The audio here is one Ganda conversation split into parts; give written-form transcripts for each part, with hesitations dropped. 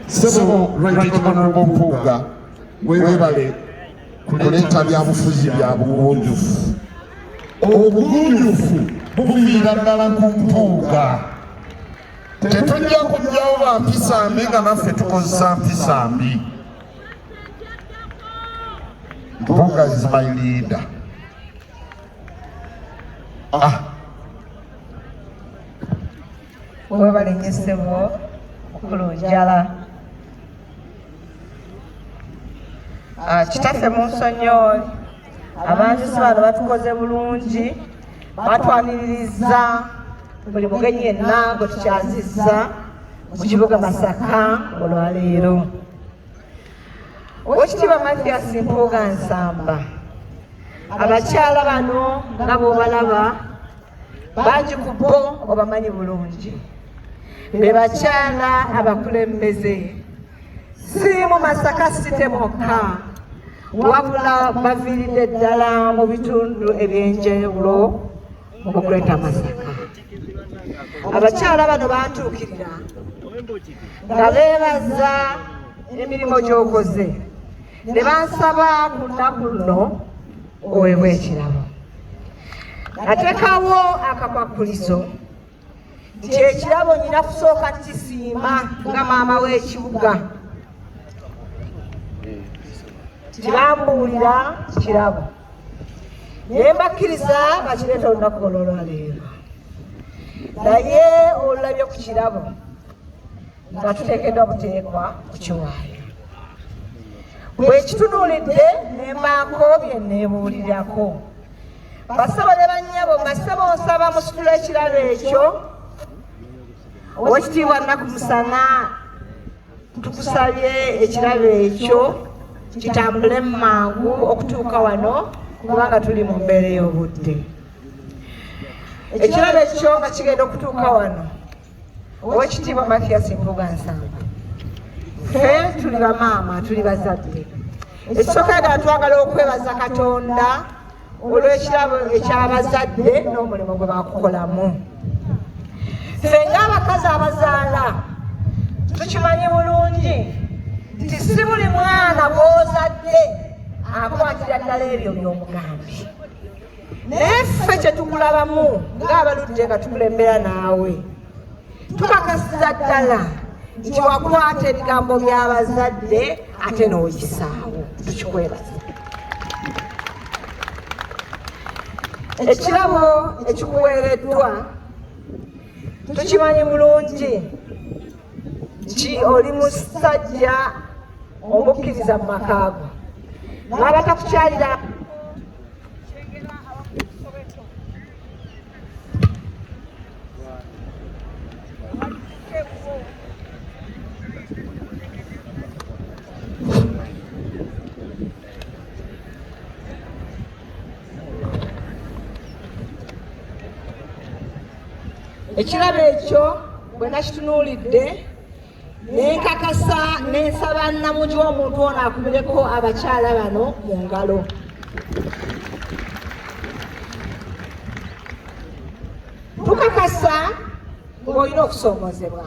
Ssebo Right Honorable Mpuuga, weebale kuleeta byabufuzi bya bugunjufu. Obugunjufu buviira ddala ku Mpuuga. Tetujja kujjawo ba mpisa mbi nga naffe tukozesa mpisa mbi. Mpuuga is my leader. Ah. Webale nnyo ssebo mukulu Njala. Ah, kitaffe munsonyooli abanjusi bano batukoze bulungi, batwaniririzza buli mugenyi yenna gwe tukyazizza mu kibuga Masaka olwaleero. Owekitiibwa Mathias Mpuuga Nsamba, abakyala bano nga bw'obalaba bangi ku bo obamanyi bulungi, be bakyala abakulembeze si mu Masaka City mwokka, wabula baviiridde ddala mu bitundu eby'enjawulo mu Greater Masaka. Abakyala bano bantuukirira nga beebaza emirimu gy'okoze ne bansaba ku lunaku luno oweebwa ekirabo. Nateekawo akakwakkulizo nti ekirabo nyina kusooka kisiima nga maama w'ekibuga, tibambuulira kirabo naye mbakkiriza bakireeta olunaku olwolwaleero. Naye olulabye ku kirabo nga tuteekeddwa buteekwa kukiwaayo. Bwekitunuulidde ne mbaako bye neebuulirako. Bassebo ne bannyabo, bassebo nsaba musitule ekirabo ekyo. Owekitiibwa Nnaku Musana, tukusabye ekirabo ekyo kitambule mangu okutuuka wano kubanga tuli mu mbeera ey'obudde. Ekirabo ekyo nga kigenda okutuuka wano, Owekitiibwa Mathias Mpuuga Nsamba, ffe tuli bamaama, tuli bazadde. Ekisooka ddala twagala okwebaza Katonda olw'ekirabo eky'abazadde n'omulimu gwe bakukolamu. Ffe ng'abakazi abazaala tukimanyi bulungi nti si buli mwana gw'ozadde akwatira ddala ebyo by'omugambye. Naye ffe kye tukulabamu ng'abaludde nga tukulembera naawe, tukakasiza ddala nti wakwata ebigambo by'abazadde ate n'oyisaawo. Tukikwebaza. Ekirabo ekikuweereddwa tukimanyi bulungi nti oli musajja omukkiriza mu maka go, n'abatakukyalira Ekirabo ekyo bwe nakitunuulidde nenkakasa nensaba namugi w'omuntu ono akubireko abakyala bano mu ngalo. Tukakasa ng'olina okusoomozebwa,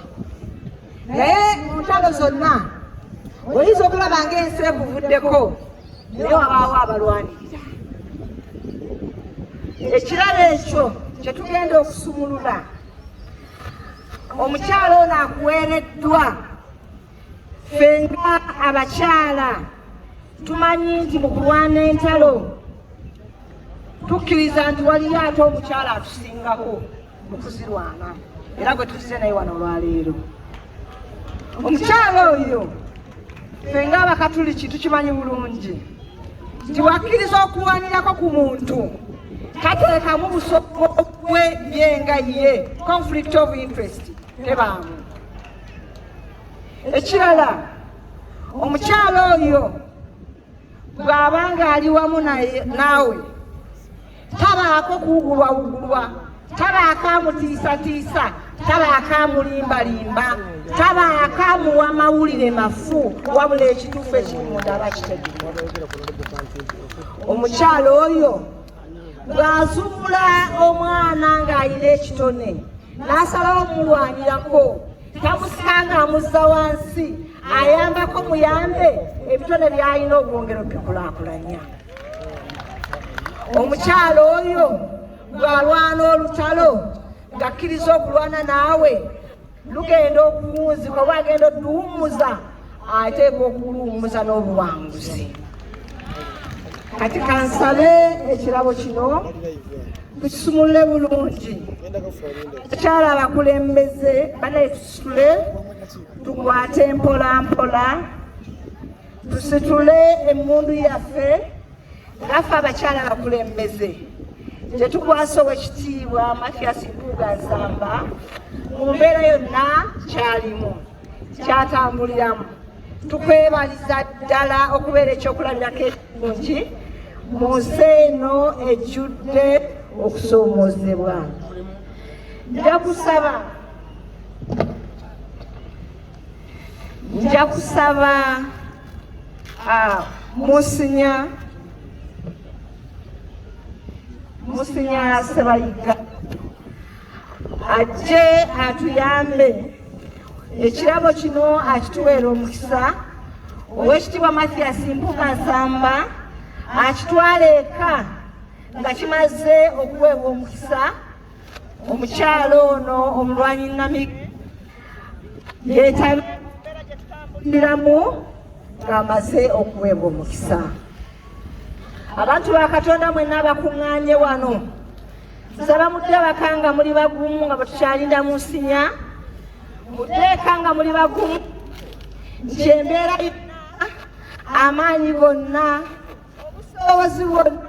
naye mu ntalo zonna oyinza okulaba ng'ensi ekuvuddeko, naye wabaawo abalwanirira. Ekirabo ekyo kye tugenda okusumulula, omukyala ono akuweereddwa. Ffe nga abakyala tumanyi nti mu kulwana entalo tukkiriza nti waliyo ate omukyala atusingako mu kuzirwana, era gwe tuzze naye wano olwaleero. Omukyala oyo ffe ng'Abakatuliki tukimanyi bulungi nti wakkiriza okulwanirako ku muntu tateekamu busobo bwe ye nga ye, conflict of interest tebaamu. Ekirala, omukyala oyo bw'aba ng'ali wamu naawe tabaako kuwugulwawugulwa, tabaako amutiisatiisa, tabaako amulimbalimba, tabaako amuwa mawulire mafu, wabula ekituufu ekiri munda aba kitegeera. Omukyala oyo bw'azuula omwana ng'alina ekitone n'asalawo omulwanirako, Tamusika ng'amuzza wansi, ayambako muyambe ebitone by'alina okwongera obikulaakulanya. Omukyala oyo bw'alwana olutalo ng'akkiriza okulwana naawe, lugenda okuwunzika oba agenda otuwummuza, ateekwa okuluwummuza n'obuwanguzi. Kati kansabe ekirabo kino tukisumulule bulungi. Abakyala abakulembeze banaye, tusitule, tukwate mpola mpola, tusitule emmundu yaffe. Naffe abakyala abakulembeze gye tukwasa Owekitiibwa Mathias Mpuuga Nsamba mu mbeera yonna kyalimu kyatambuliramu, tukwebaliza ddala okubeera ekyokulabirako ekirungi mu nsi eno ejjudde okusoomoozebwa. Nja kusaba Musinya Sebayiga ajje atuyambe ekirabo kino akituweera omukisa. Owekitiibwa Mathias Mpuuga Nsamba akitwala eka nga kimaze okuweebwa omukisa. Omukyalo ono omulwanyi nami yetabiramu ng'amaze okuweebwa omukisa. Abantu ba Katonda mwenna abakuŋŋaanye wano, nsaba mudde waka nga muli bagumu, nga bwe tukyalinda mu nsinya. Muddeeka nga muli bagumu nti embeera yonna, amaanyi gonna, obusobozi bwonna